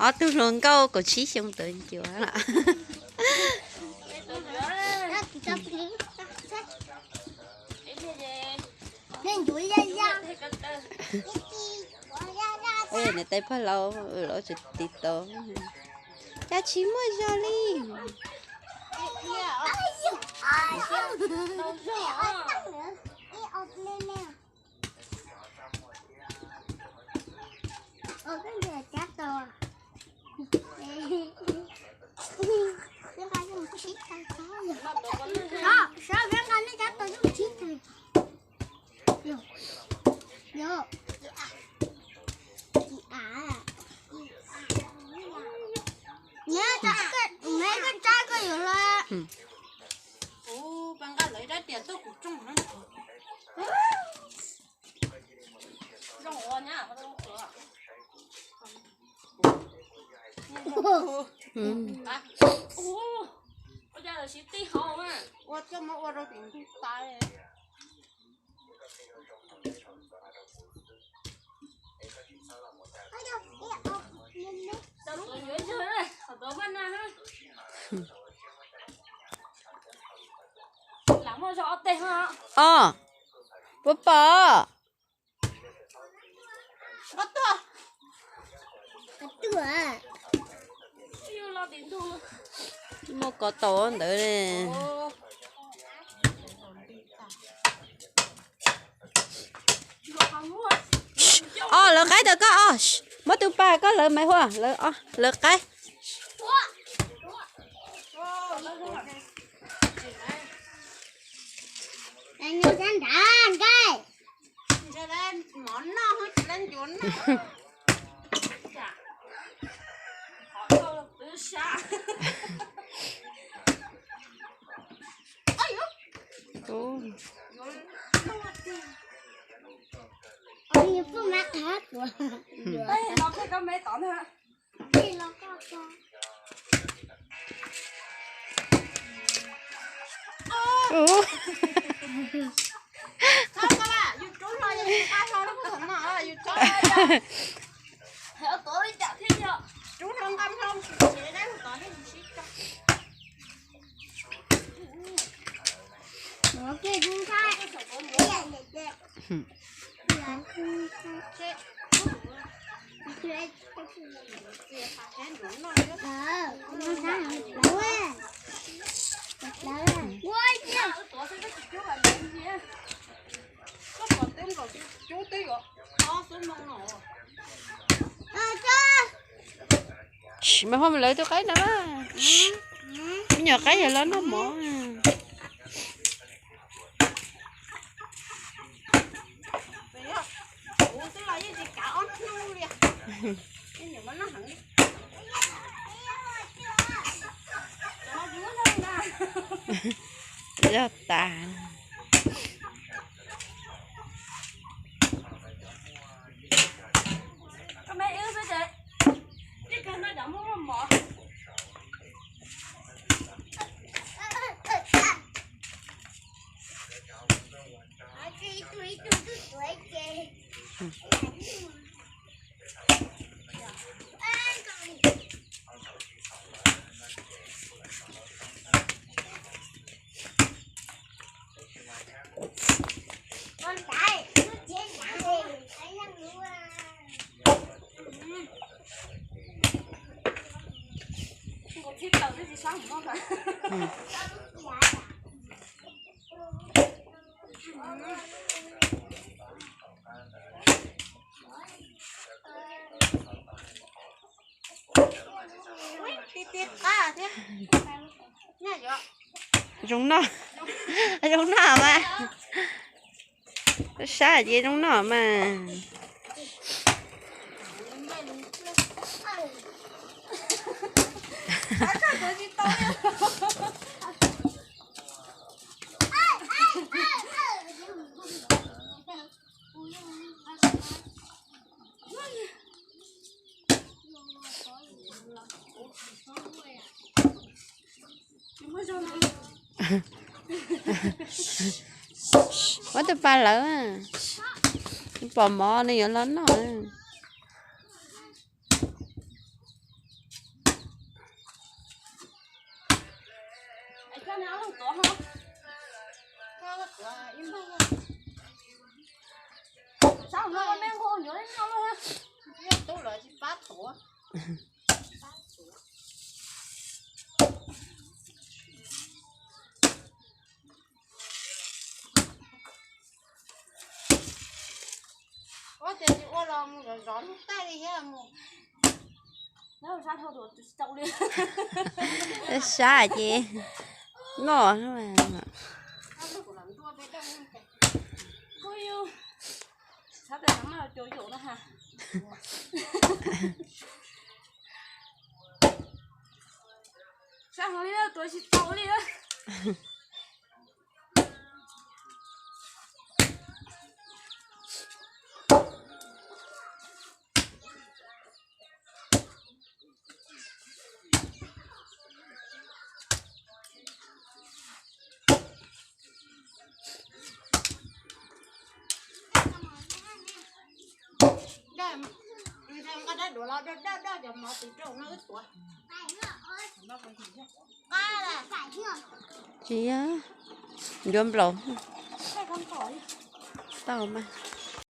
Ob tug hluas nkauj kaum tsib xyoo tawm ncuav lawm. Niam tais pog laus los tsis tiv tau. Cas tsis muaj zog li. Ua coj mus ua rau tim ntug tas. Os, puas pom? Muaj ko taus ntawd ne. Os, lawv qaib rau koj os. Muab tus pas koj lawv maiv huaj, lawv qaib. Tsis mas hoj lawv tus qaib no na. Me nyuam qaib yog los noj mov. Yog tas. Zoo noj, zoo noj mas. Sab ces zoo noj mas. Muab tus pas lawv. Pom mov nws yuav los noj. Ua tias tsis ua los mus zov zov lub taij li thiab mus. Sab ces noj. Sab heev li, tuav tsis tau li. Tsis yog, ncuav nplaum tau mas.